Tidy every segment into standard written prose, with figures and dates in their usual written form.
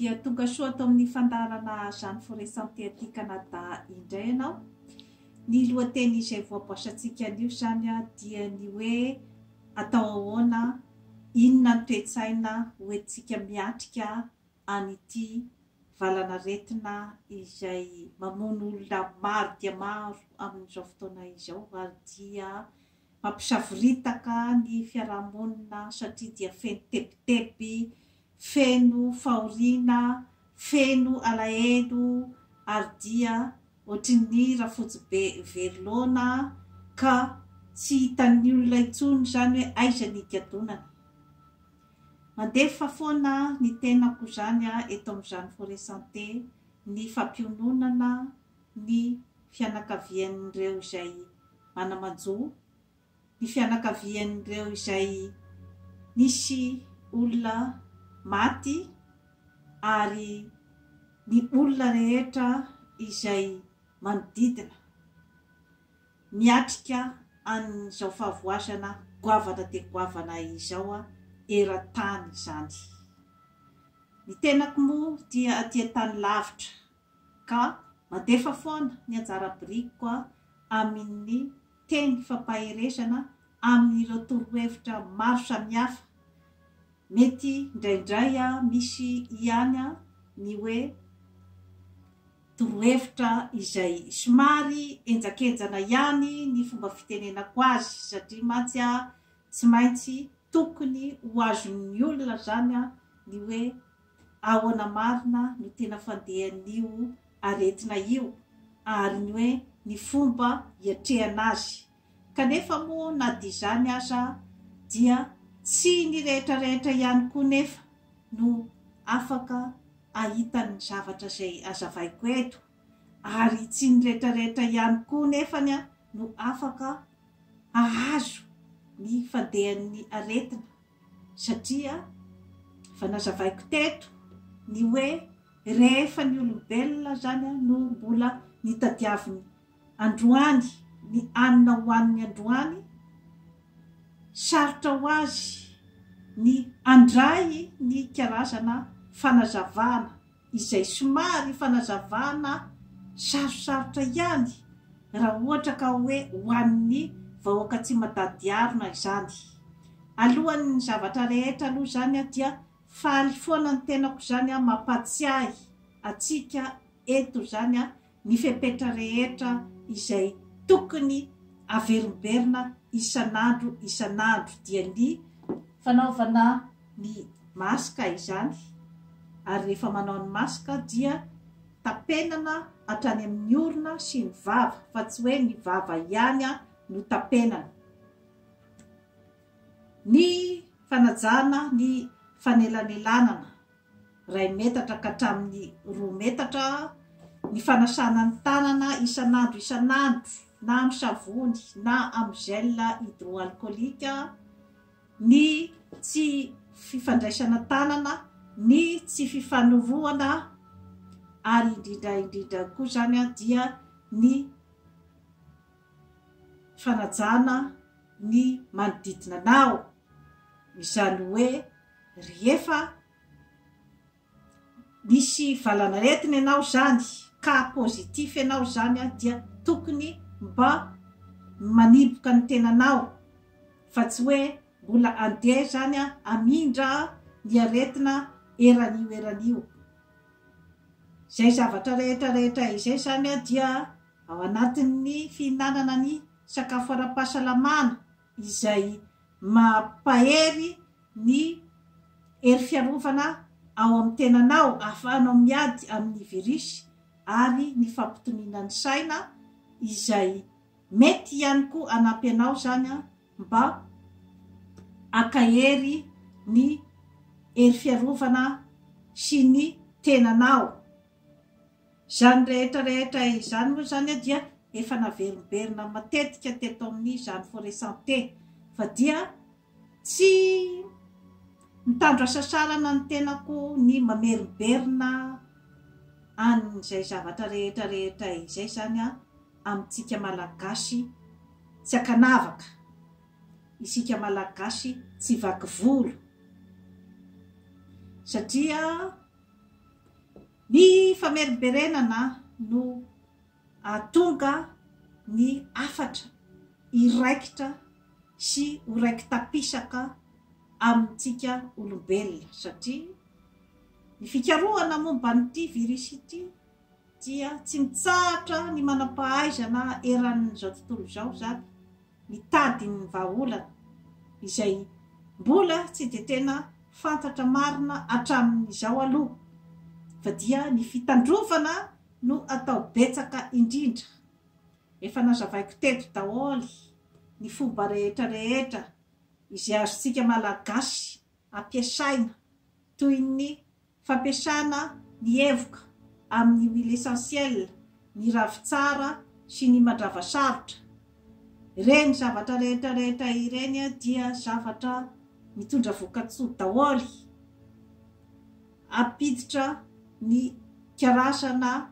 Dia tonga soa ato amin'ny fandaharana Jeanne Forêt Santé aty Canada indray ianao. Ny lohateny izay voaboasantsika anio izany dia ny hoe atao ahoana, inona ny toe-tsaina hoentintsika miatrika an'ity valanaretina izay mamono olona maro dia maro amin'izao fotoana izao ary dia mampisavoritaka ny fiarahamonina satria dia feno tebiteby, feno fahoriana, feno alahelo ary dia ohatry ny rafotsibe very laona ka tsy hitan'ny olona intsony izany hoe aiza ny higadonana. Mandefa foana ny tenako izany eto amin'izany Forêt Santé ny fampiononana ny fianakavian'ireo izay mana-manjo, ny fianakavian'ireo izay nisy olona maty ary ny olona rehetra izay manodidina miatrika an'izao fahavoazana goavana dia goavana izao eran-tany izany. Ny tenako moa dia aty an-tany lavitra ka mandefa foana ny anjara birikiko amin'ny teny fampaherezana amin'ireo torohevitra maro samihafa. Mety indraindray misy ihany ny hoe torohevitra izay somary henjakenjana ihany ny fomba fitenenako azy satria mantsy tsy maintsy tokony ho azon'ny olona izany ny hoe ahoana marina no tena fandehan'io aretina io ary ny hoe ny fomba hiatrehana azy. Kanefa moa na dia izany aza dia tsy ny rehetra rehetra ihany koa nefa no afaka hahita ny zavatra izay hazavaiko eto ary tsy ny rehetra rehetra ihany koa nefany no afaka hahazo ny fandehan'ny aretina satria efa nazavaiko teto ny hoe rehefa ny olombelona zany no mbola nitadiaviny androany ny hanina hohaniny androany, sarotra ho azy ny handray ny karazana fanazavana izay somary fanazavana sarosarotra ihany raha ohatra ka hoe ho an'ny vahoaka tsy madadiarina izany. Alohan'ny zavatra rehetra aloha izany dia faly foana ny tenako izany mampatsiahy antsika eto izany ny fepetra rehetra izay tokony averimberina isan'andro isan'andro dia ny fanaovana ny masque izany ary rehefa manao ny masque dia tapenana hatrany amin'ny orona sy ny vava fa tsy hoe ny vava ihany no tapenana. Ny fanajana ny fanelanelanana iray metatra ka hatramin'ny roa metatra, ny fanasana ny tanana isan'andro isan'andro na amin'ny savony na amin'ny gel hydroalcoolique, ny tsy fifandraisana tanana, ny tsy fifanorohana ary indrindra indrindra koa izany dia ny fanajana ny manodidina anao, izany hoe rehefa misy valanaretina ianao izany ka positif ianao izany dia tokony mba maniboka ny tenanao fa tsy hoe mbola andeha izany hamindra ny aretina eran'io eran'io. Izay zavatra rehetra rehetra izay izany dia ao anatin'ny fihinanana ny sakafo ara-pahasalamana izay mampahery ny hery fiarovana ao amin'ny tenanao ahafahanao miady amin'ny virus ary ny fampitoniana ny saina izay mety ihany koa hanampy anao izany mba hankahery ny hery fiarovana sy ny tenanao. Izany rehetra rehetra izany moa izany dia efa naverimberina matetika teto amin'ny Jeanne Forêt Santé fa dia tsy mitandro hasasarana ny tenako ny mamerimberina an'izay zavatra rehetra rehetra izay izany amintsika Malagasy tsy ankanavaka, isika Malagasy tsy vaky volo satria. Ny famerimberenana no hahatonga ny hafatra hiraikitra sy ho raiki-tapisaka amintsika olombelona satria ny fikarohana momba an'ity virus ity dia tsy mitsahatra ny manam-pahaizana eran'izao tontolo izao izany mitady ny vahaolana izay mbola tsy dia tena fantatra marina hatramin'izao aloha fa dia ny fitandrovana no atao betsaka indrindra. Efa nazavaiko teto daholo ny fomba rehetra rehetra izay azontsika Malagasy ampiasaina toy ny fampiasana ny evoka amin'ny huile essentielle, ny ravintsara sy ny mandrava sarotra. Ireny zavatra rehetra rehetra ireny dia zavatra mitondra vokatsoa daholo. Hampiditra ny karazana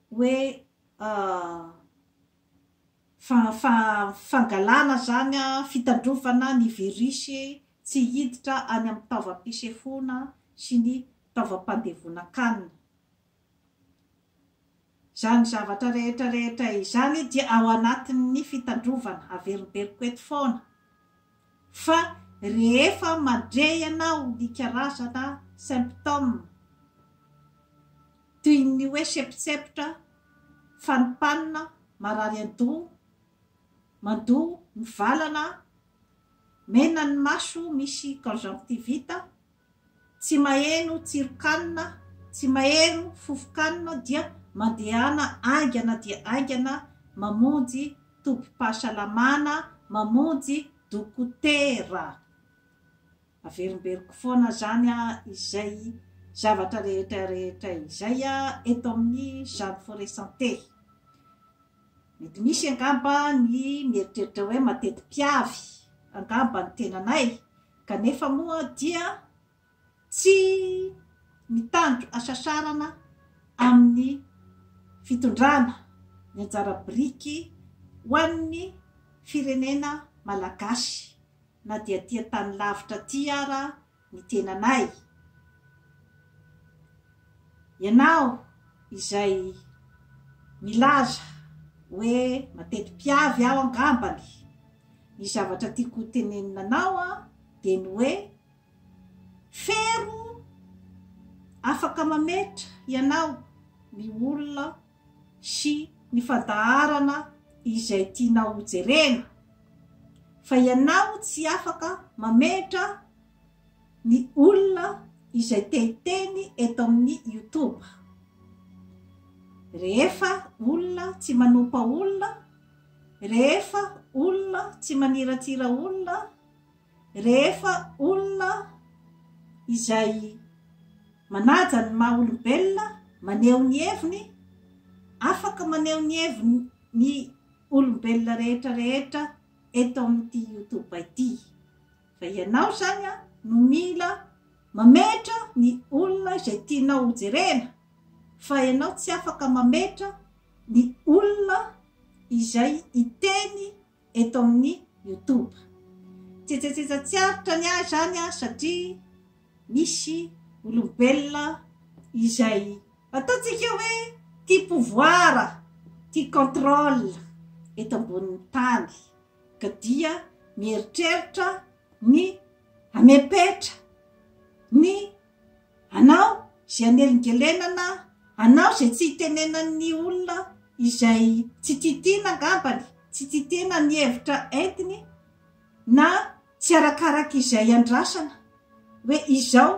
hoe fangalana izany, fitandrovana ny virus tsy hiditra any amin'ny taovam-pisefoana sy ny taovam-pandevonan-kanina. Izany zavatra rehetra rehetra izany dia ao anatin'ny fitandrovana, averimberiko eto foana, fa rehefa mandre ianao ny karazana symptômes toy ny hoe sepotsepotra, fanimpanina, marary an-doha, mandoa, mivalana, mena ny maso misy conjonctivite, tsy maheno tsiron-kanina, tsy maheno fofon-kanina dia mandehana haingana dia haingana mamonjy tobim-pahasalamana, mamonjy dokotera. Averimberiko foana izany izay zavatra rehetra rehetra izay eto amin'ny Jeanne Forêt Santé. Mety misy angamba ny mieritreritra hoe mateti-piavy angamba ny tenanay kanefa moa dia tsy mitandro hasasarana amin'ny fitondrana ny anjara biriky ho an'ny firenena malagasy na dia aty an-tany lavitra aty ara ny tenanay. Ianao izay milaza hoe mateti-piavy aho angambany, ny zavatra tiako ho tenenina anao dia ny hoe fero afaka mametra ianao ny olona sy ny fandaharana izay tianao ho jerena fa ianao tsy afaka mametra ny olona izay te hiteny eto amin'ny youtube. Rehefa olona tsy manompa olona, rehefa olona tsy maniratsira olona, rehefa olona izay manaja ny maha olombelona, maneho ny heviny, afaka maneho ny heviny ny olombelona rehetra rehetra eto amin'ity youtube ity. Fa ianao izany no mila mametra ny olona izay tianao ho jerena fa ianao tsy afaka mametra ny olona izay hiteny eto amin'ny youtube. Tsetsatsetsa tsy aritra ny ahy izany satria misy olombelona izay ataontsika hoe tia pouvoir, tia contrôle eto ambonin'ny tany. ka dia mieritreritra ny hamepetra ny anao izay hanelingelenana anao izay tsy hitenenan'ny olona izay tsy tia tiana angambany, tsy tia tiana ny hevitra entiny na tsy arakaraka izay andrasana hoe izao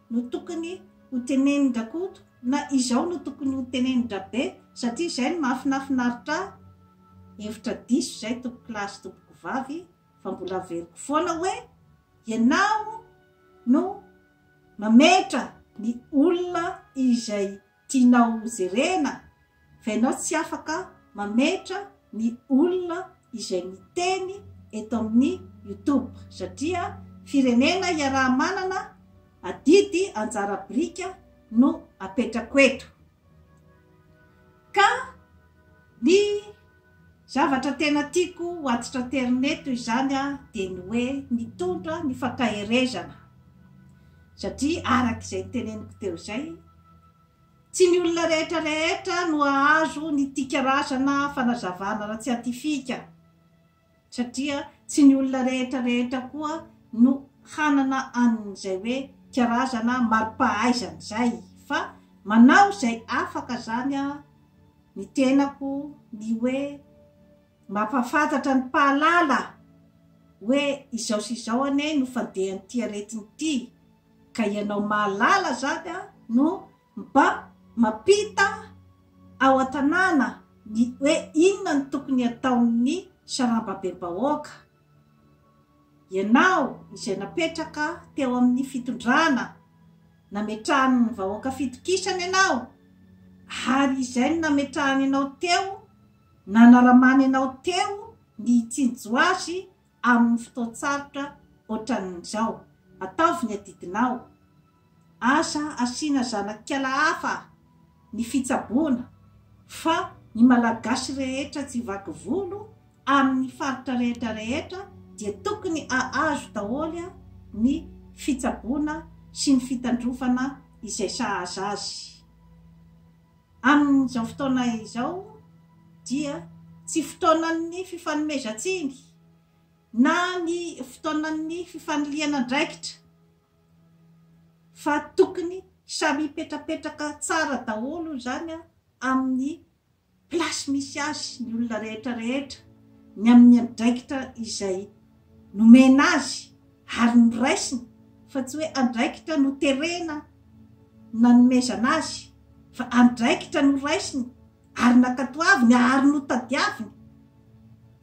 no tokony ho tenenin-dRakoto na izao no tokony ho tenenin-dRabe satria izay no mahafinafinaritra ahy, hevitra diso izay tompokolahy sy tompokovavy fa mbola averiko foana hoe ianao no mametra ny olona izay tianao ho jerena fa ianao tsy afaka mametra ny olona izay miteny eto amin'ny youtube satria firenena iaraha-manana adidy anjara biriky no apetrako eto ka ny zavatra tena tiako ho atitraterina eto izany dia ny hoe mitondra ny fankaherezana satria araka izay noteneniko teo izay. Tsy ny olona rehetra rehetra no hahazo ny ity karazana fanazavana ara-tsiantifika satria tsy ny olona rehetra rehetra koa no hanana an'izay hoe karazana mari-pahaizana izay fa manao izay afaka izany ny tenako ny hoe mampahafantatra ny mpahalala hoe izao sy izao anie no fandehan'ity aretina ity ka ianao mahalala izany no mba mampita ao an-tanàna ny hoe inona no tokony hataon'ny sarambabem-bahoaka. Ianao izay napetraka teo amin'ny fitondrana, nametrahan'ny vahoaka fitokisana ianao ary izay no nametrahany anao teo, nanaramany anao teo ny hitsinjo azy amin'ny fotoan-tsarotra ohatran'izao. Ataovy ny adidinao. Aza asiana zanak'ikala hafa ny fitsaboana fa ny Malagasy rehetra tsy vaky volo amin'ny faritra rehetra rehetra dia tokony ahazo daholo ny fitsaboana sy ny fitandrovana izay sahaza azy. Amin'izao fotoana izao dia tsy fotoanan'ny fifanomezan-tsiny na ny fotoanan'ny fifanilihana andraikitra fa tokony samy hipetrapetraka tsara daholo izany amin'ny place misy azy ny olona rehetra rehetra, ny amin'ny andraikitra izay nomena azy ary noraisiny fa tsy hoe andraikitra noterena nanomezana azy fa andraikitra noraisiny ary nankatoaviny ary notadiaviny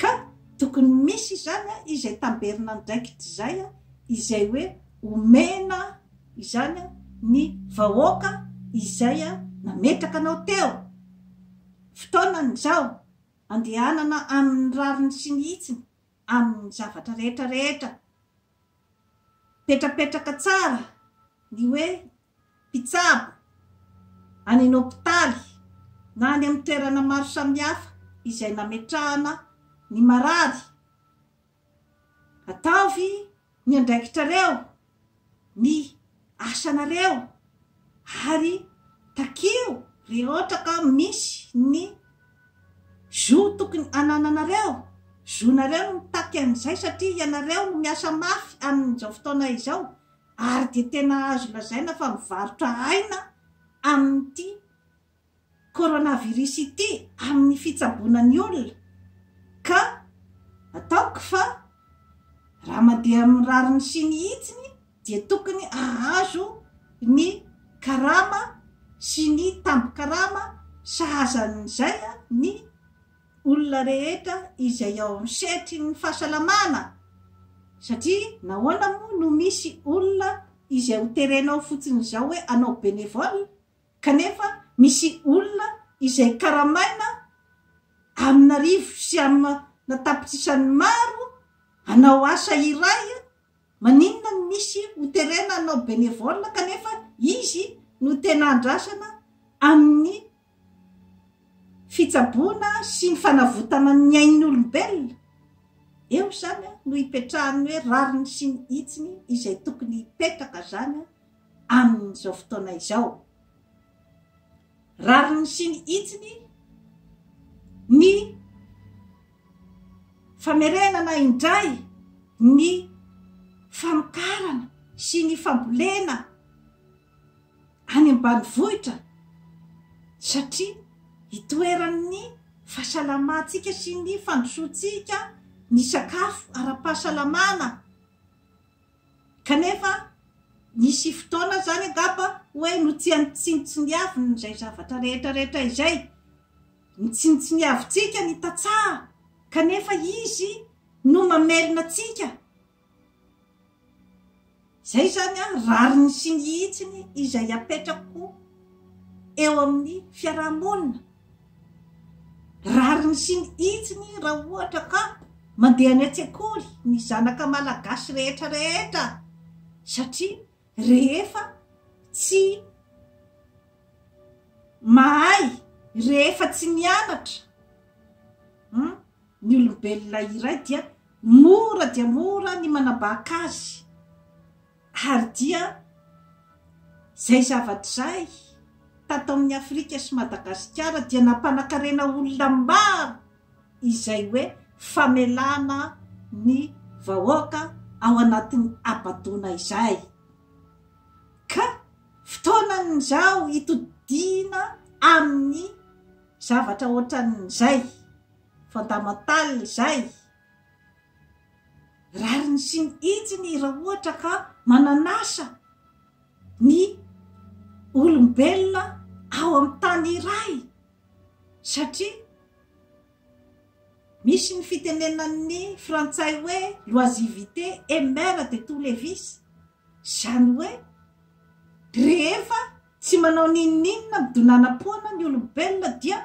ka tokony misy izany izay tamberina andraikitra izay izay hoe omena izany ny vahoaka izay nametraka anao teo. Fotoanany izao andehanana amin'ny rariny sy ny hitsiny amin'ny zavatra rehetra rehetra. Petrapetraka tsara ny hoe mpitsabo any an hopitaly na any amin'ny toerana maro samihafa izay nametrahana ny marary. Ataovy ny andraikitrareo, ny asanareo ary takio rehefa ohatra ka misy ny zo tokony anananareo, zonareo no mitaky an'izay satria ianareo no miasa mafy amin'izao fotoana izao ary dia tena azo lazaina fa mivarotra aina amin'ity coronavirus ity amin'ny fitsaboana ny olona ka ataoko fa raha mandeha amin'ny rariny sy ny hitsiny dia tokony hahazo ny karama sy ny tambin-karama sahaza an'izay ny olona rehetra izay ao amin'ny sehatry ny fahasalamana satria nahoana moa no misy olona izay ho terenao fotsiny izao hoe hanao bénévole Kanefa misy olona izay karamaina amin'arivo sy amina tapitrisany maro hanao asa iray, maninona no misy ho terena hanao bénévole kanefa izy no tena andrasana amin'ny fitsaboana sy ny fanavotana ny ain'ny olombelona? Eo izany no ipetrahan'ny hoe rariny sy ny hitsiny izay tokony hipetraka izany amin'izao fotoana izao. Rariny sy ny hitsiny ny famerenana indray ny famokarana sy ny fambolena any ambanivohitra satria itoeran'ny fahasalamantsika sy ny fandrosoantsika ny sakafo ara-pahasalamana. Kanefa nisy fotoana izany angamba hoe notsinontsiniaviny izay zavatra rehetra rehetra izay. Notsinontsiniavintsika ny tantsaha kanefa izy no mamelona antsika. Izay izany an, rariny sy ny hitsiny izay apetrako eo amin'ny fiaraha-monina. Rariny sy ny hitsiny raha ohatra ka mandeha any an-tsekoly ny zanaka malagasy rehetra rehetra satria rehefa tsy mahay, rehefa tsy mianatra ny olombelona iray dia mora dia mora ny manambaka azy ary dia izay zavatra izay. tato amin'ny Afrika sy Madagasikara dia nampanakarena olona maro izay hoe famelana ny vahoaka ao anatin'ny habadoana izay. Ka fotoanan'izao hitodiana amin'ny zavatra ohatran'izay, fondamental izay. Rariny sy ny hitsiny raha ohatra ka manan'asa ny olombelona ao amin'ny tany iray satria misy ny fitenenan'ny frantsay hoe l'oisivité est mère de tous les vices, izany hoe rehefa tsy manao n'inon'inona midonanam-poana ny olombelona dia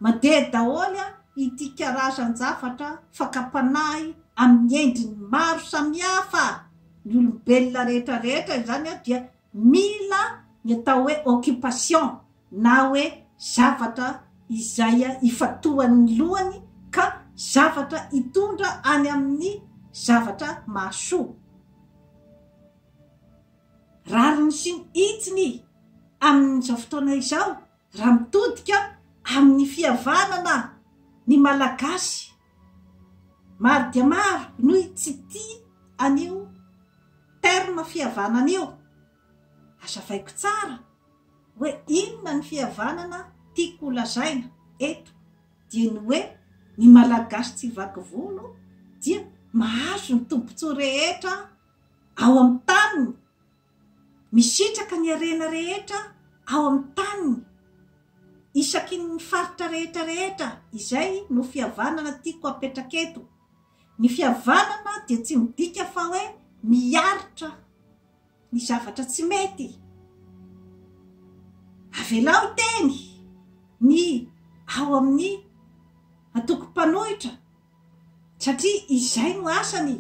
mandeha daholo ity karazan-javatra fakam-panahy amin'ny endriny maro samihafa, ny olombelona rehetra rehetra izany dia mila ny atao hoe occupation na hoe zavatra izay ifantohan'ny lohany ka zavatra hitondra any amin'ny zavatra mahasoa. Rariny sy ny hitsiny amin'izao fotoana izao raha mitodika amin'ny fihavanana ny Malagasy. Maro dia maro no tsy tia an'io terme fihavanana io. Azavaiko tsara hoe inona ny fihavanana tiako ho lazaina eto dia ny hoe ny Malagasy tsy vaky volo dia mahazo ny tombontsoa rehetra ao amin'ny taniny, misitraka ny harena rehetra ao amin'ny taniny, isaky ny faritra rehetra rehetra, izay no fihavanana tiako apetraka eto. Ny fihavanana dia tsy midika fa hoe miaritra ny zavatra tsy mety. Avelao hiteny ny ao amin'ny antoko mpanohitra satria izay no asany.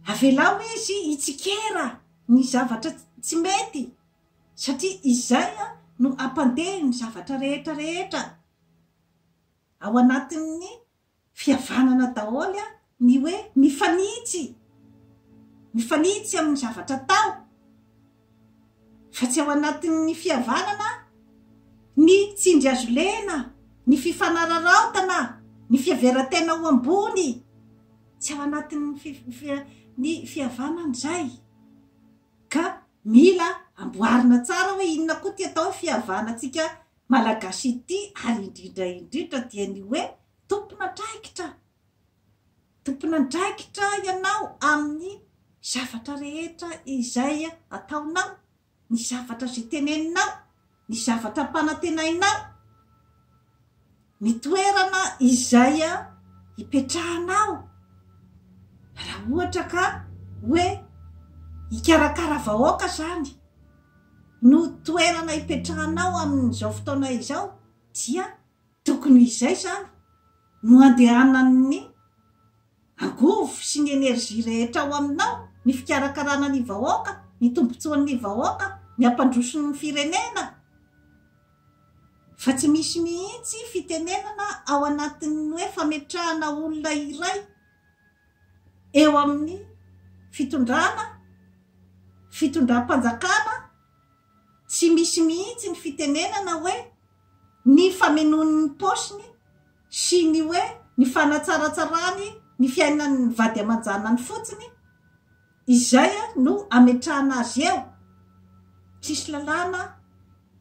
Avelao izy hitsikera ny zavatra tsy mety satria izay no hampandeha ny zavatra rehetra rehetra. Ao anatin'ny fihavanana daholo ny hoe mifanitsy, mifanitsy amin'ny zavatra atao fa tsy ao anatin'ny fihavanana ny tsindry azo lena, ny fifanararaotana, ny fiheveran-tena ho ambony. Tsy ao anatin'ny ny fihavanana izay. Ka mila amboarina tsara hoe inona koa ity atao hoe fihavanantsika Malagasy ity ary indrindra indrindra dia ny hoe tompon'andraikitra. Tompon'andraikitra ianao amin'ny zavatra rehetra izay ataonao. ny zavatra izay teneninao, ny zavatra ampanantenainao, ny toerana izay ipetrahanao. Raha ohatra ka hoe hikarakara vahoaka izany no toerana ipetrahanao amin'izao fotoana izao dia tokony izay izany no andehanan'ny angovo sy ny energie rehetra ao aminao, ny fikarakarana ny vahoaka, ny tombotsoan'ny vahoaka, ny hampandroso ny firenena. Fa tsy misy mihitsy fitenenana ao anatin'ny hoe fametrahana olona iray eo amin'ny fitondrana, fitondram-panjakana, tsy misy mihitsy ny fitenenana hoe ny famenoany ny paosiny sy ny hoe ny fanatsaratsarany ny fiainan'ny vady aman-janany fotsiny, izay no ametrahana azy eo. Tsisy lalàna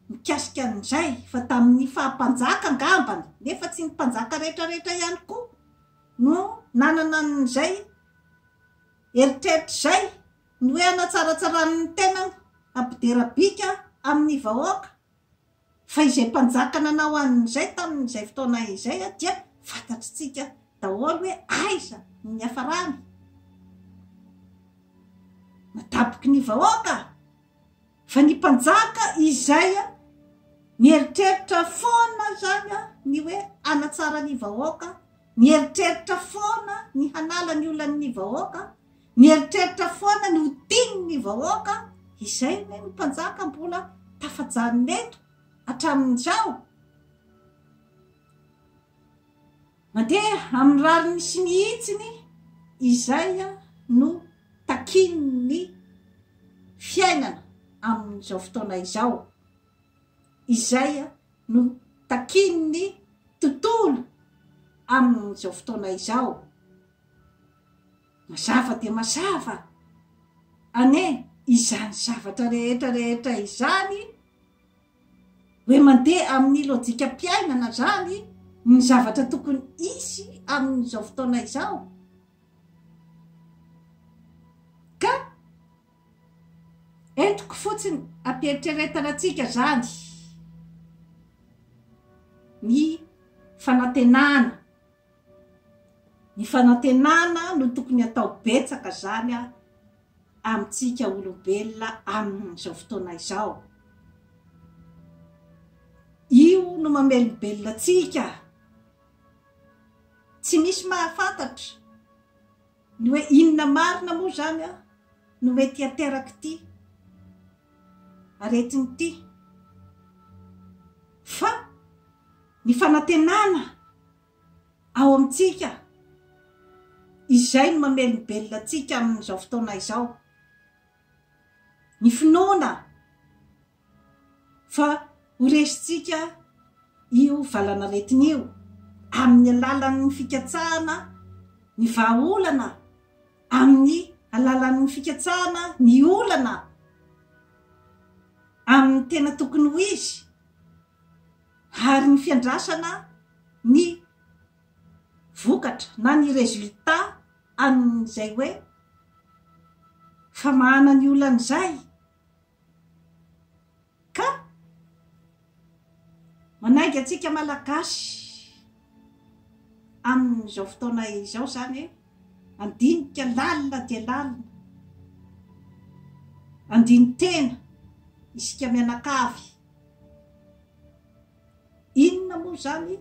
mikasika an'izay fa tamin'ny faha mpanjaka angambany, nefa tsy ny mpanjaka rehetra rehetra ihany koa no nanana an'izay eritreritra izay, ny hoe hanatsaratsarany ny tenany, hampidera bika amin'ny vahoaka. Fa izay mpanjaka nanao an'izay tamin'izay fotoana izay dia fantatritsika daholo hoe aiza ny niafarany. Nadaboky ny vahoaka fa ny mpanjaka izay nieritreritra foana izany ny hoe hanatsara ny vahoaka, nieritreritra foana ny hanala ny olan'ny vahoaka, Mieritreritra foana ny ho tian'ny vahoaka, izay anie no mpanjaka mbola tafajanona eto hatramin'izao. Mandeha amin'ny rariny sy ny hitsiny, izay no takian'ny fiainana amin'izao fotoana izao. Izay no takian'ny tontolo amin'izao fotoana izao. Mazava dia mazava anie izany zavatra rehetra rehetra izany hoe mandeha amin'ny lojikam-piainana izany ny zavatra tokony hisy amin'izao fotoana izao. Ka entiko fotsiny ampiheritreretana antsika izany ny fanantenana. Ny fanantenana no tokony atao betsaka izany amintsika olombelona amin'izao fotoana izao. Io no mamelombelona antsika. Tsy misy mahafantatra ny hoe inona marina moa izany no mety haterak'ity aretina ity. Fa ny fanantenana ao amintsika, izay no mamelombelona antsika amin'izao fotoana izao. Ny finoana fa ho resintsika io valanaretina io amin'ny alalan'ny fikatsahana ny vahaolana, amin'ny alalan'ny fikatsahana ny olana amin'ny tena tokony ho izy ary ny fiandrasana ny vokatra na ny résultat an'izay hoe famahana ny olana izay ka manainga antsika Malagasy amin'izao fotoana izao izany hoe handinika lalina dia lalina, handini-tena isika mianakavy. Inona moa izany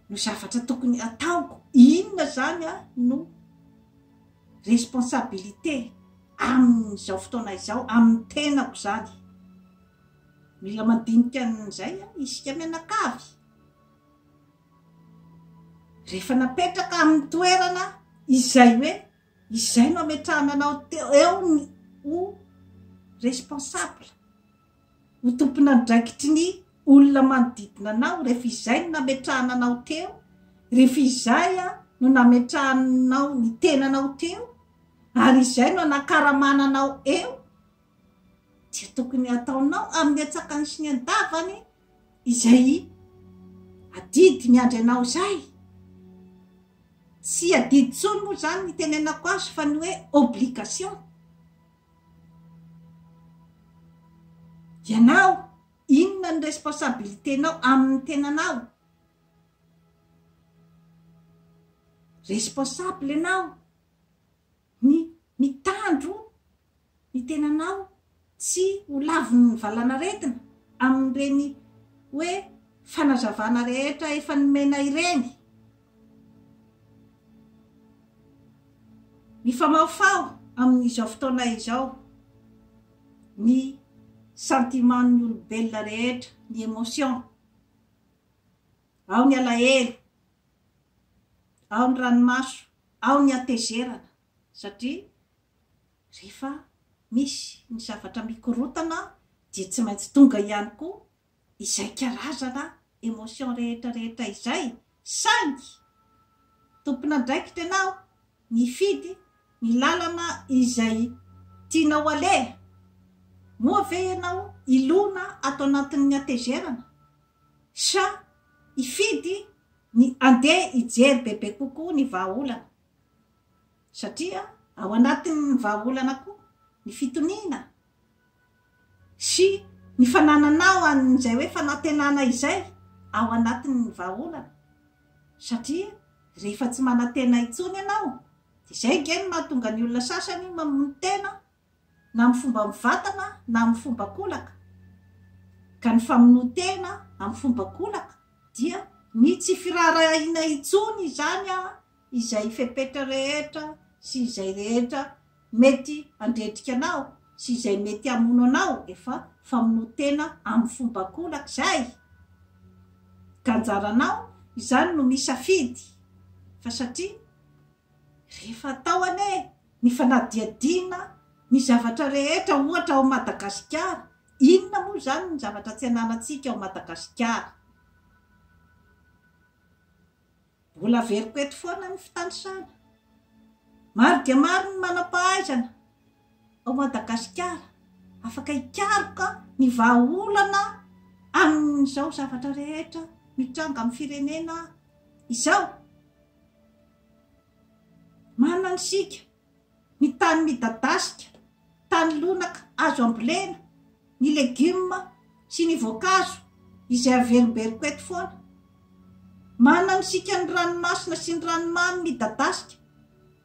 no zavatra tokony hataoko? Inona izany no responsabilité amin'izao fotoana izao, amin'ny tenako izany? Mila mandinika an'izay isika mianakavy. Rehefa napetraka amin'ny toerana izay hoe izay no ametrahana anao teo eo ny ho responsable. Ho tompon'andraikitry ny olona manodidina anao rehefa izay no nametrahana anao teo, rehefa izay no nametrahanao ny tenanao teo, ary izay no anakaramana anao eo, dia tokony hataonao amin'ny antsakany sy ny andavany izay adidy miandry anao izay. Tsy adidy intsony moa izany ny itenenako azy fa ny hoe obligation. Ianao, inona ny responsabilité-nao amin'ny tenanao? Responsable ianao ny mitandro ny tenanao tsy ho lavin'ny valanaretina amin'ireny hoe fanazavana rehetra efa nomena ireny. Mifamahofaho amin'izao fotoana izao ny sentiment-n'ny olombelona rehetra, ny émotion. Ao ny alahelo, ao ny ranomaso, ao ny hatezerana satria rehefa misy ny zavatra mikorontana dia tsy maintsy tonga ihany koa izay karazana émotion rehetra rehetra izay saingy tompon'andraikitra ianao nifidy ny lalana izay tianao aleha, moa ve ianao hilona ato anatin'ny hatezerana sa hifidy ny andeha hijery bebe kokoa ny vahaolana satria ao anatin'ny vahaolana koa ny fitoniana sy ny fanananao an'izay hoe fanantenana izay ao anatin'ny vahaolana satria rehefa tsy manantena intsony ianao dia izay ange no mahatonga ny olona sasany mamono tena na amin'ny fomba mivantana na amin'ny fomba ankolaka ka ny famonoan-tena amin'ny fomba ankolaka dia ny tsy firaharahiana intsony izany izay fepetra rehetra sy izay rehetra mety handrendrika anao sy izay mety hamono anao efa famonoan-tena amin'ny fomba ankolaka izay ka anjaranao izany no misafidy fa satria rehefa atao anie ny fanadihadiana ny zavatra rehetra ohatra ao Madagasikara. Inona moa izany ny zavatra tsy ananantsika ao Madagasikara? Mbola averiko eto foana ny fitanisana. Maro dia maro ny manam-pahaizana ao Madagasikara afaka hikaroka ny vahaolana amin'izao zavatra rehetra mitranga amin'ny firenena izao. Manana isika ny tany midadasika, tany lonaka azo ambolena, ny legioma sy ny voankazo izay averimberiko eto foana. Manana isika ny ranomasina sy ny ranomamy midadasika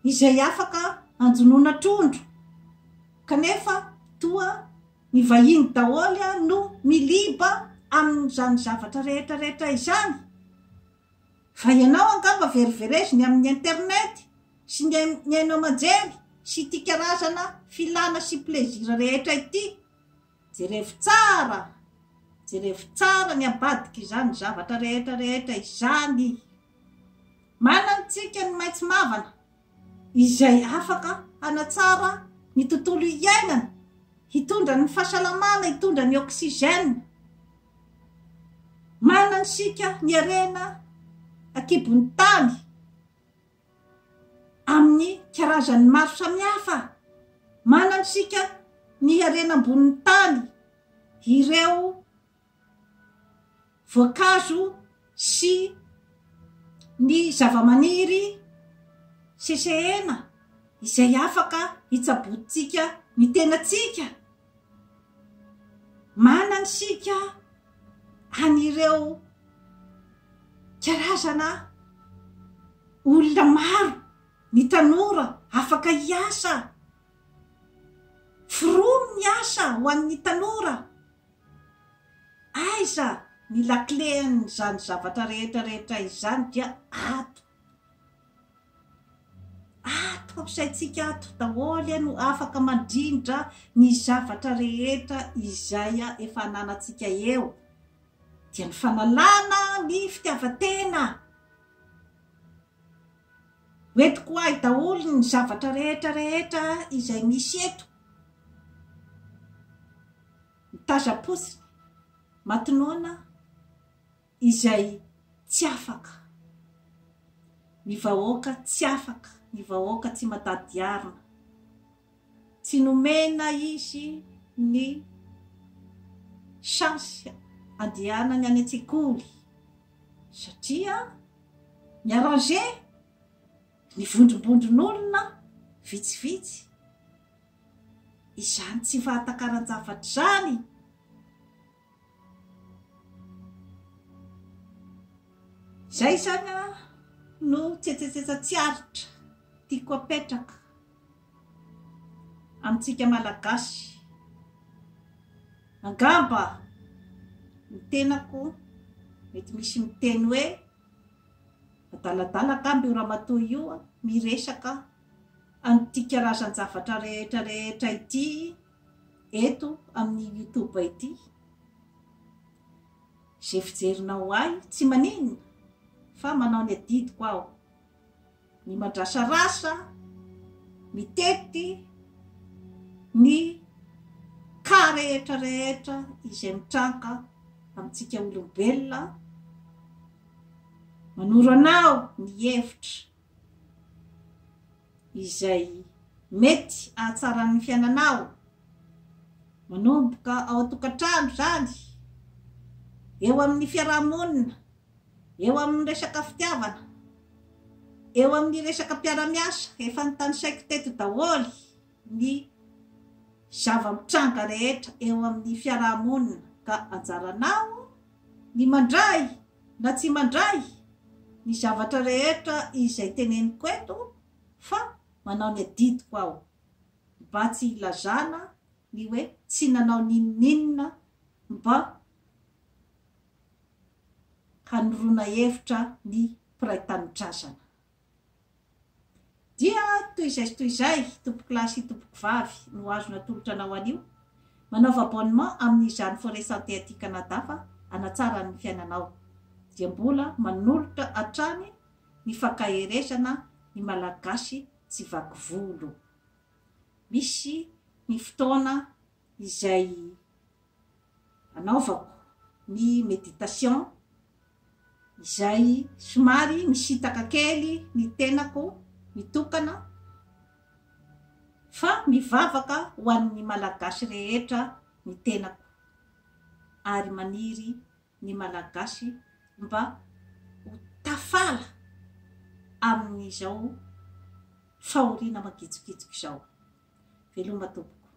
izay afaka anjonoana trondro kanefa toa ny vahiny daholo no miliba amin'izany zavatra rehetra rehetra izany. Fa ianao angamba verivereziny amin'ny internet sy ny ny haino aman-jery sy ity karazana filana sy plaisir rehetra ity. Jerevo tsara, jerevo tsara ny ambadik'izany zavatra rehetra rehetra izany. Manana antsika ny maitso mavana izay afaka hanatsara ny tontolo iainana, hitondra ny fahasalamana, hitondra ny oxygène. Manana isika ny harena an-kibon'ny tany amin'ny karazany maro samihafa. Manana isika ny harena ambonin'ny tany, ireo voankazo sy ny zavamaniry sesehena izay afaka hitsaboantsika ny tenantsika. Manana isika an'ireo karazana olona maro, ny tanora afaka hiasa, Foromy ny asa ho an'ny tanora, aiza ny lakile an'izany zavatra rehetra rehetra izany dia ato. Ato amin'ny saintsika ato daholo no afaka mandrindra ny zavatra rehetra izay efa ananantsika eo. Dia ny fanalana ny fitiavan-tena. Hoentiko ho ahy daholo ny zavatra rehetra rehetra izay misy eto. Mitazam-potsiny, maty noana. izay tsy afaka, ny vahoaka tsy afaka, ny vahoaka tsy matady arina. Tsy nomena izy ny chance andehanany any an-tsekoly satria mi-arranger ny vondrombondron'olona vitsivitsy. Izany tsy fahatakaran-javatra izany. Izay izany no tsetsatsetsa tsy aritra tiako apetraka amintsika Malagasy. Angamba ny tenako mety misy miteny hoe adaladala angamba io ramatoa io miresaka an'ity karazan-javatra rehetra rehetra ity eto amin'ny youtube ity. Izay fijerinao ahy tsy maninona fa manao ny adidiko aho. Ny mandrasarasa, mitety ny cas rehetra rehetra izay mitranga amintsika olombelona, manoro anao ny hevitra. izay mety hahatsaran'ny fiainanao, manomboka ao an-tokantrano izany, eo amin'ny fiaraha-monina, eo amin'ny resaka fitiavana, eo amin'ny resaka mpiara-miasa, efa notanisaiko teto daholo ny zava-mitranga rehetra eo amin'ny fiaraha-monina ka anjaranao ny mandray na tsy mandray ny zavatra rehetra izay teneniko eto fa manao ny adidiko aho mba tsy hilazana ny hoe tsy nanao n'inon'inona mba hanoroana hevitra ny mpiray tanindrazana. Dia toy izay sy toy izay, tompokolahy sy tompokovavy, no azo natolotra anao anio. Manaova abonnement amin'izany Forêt Santé aty Canada fa hanatsara ny fiainanao. Dia mbola manolotra hatrany ny fankaherezana ny Malagasy tsy vaky volo. Misy ny fotoana izay. anaovako ny méditation izay somary misintaka kely ny tenako mitokana fa mivavaka ho an'ny Malagasy rehetra ny tenako ary maniry ny Malagasy mba ho tafala amin'izao fahoriana mangitsokitsoka izao. Veloma tompoko.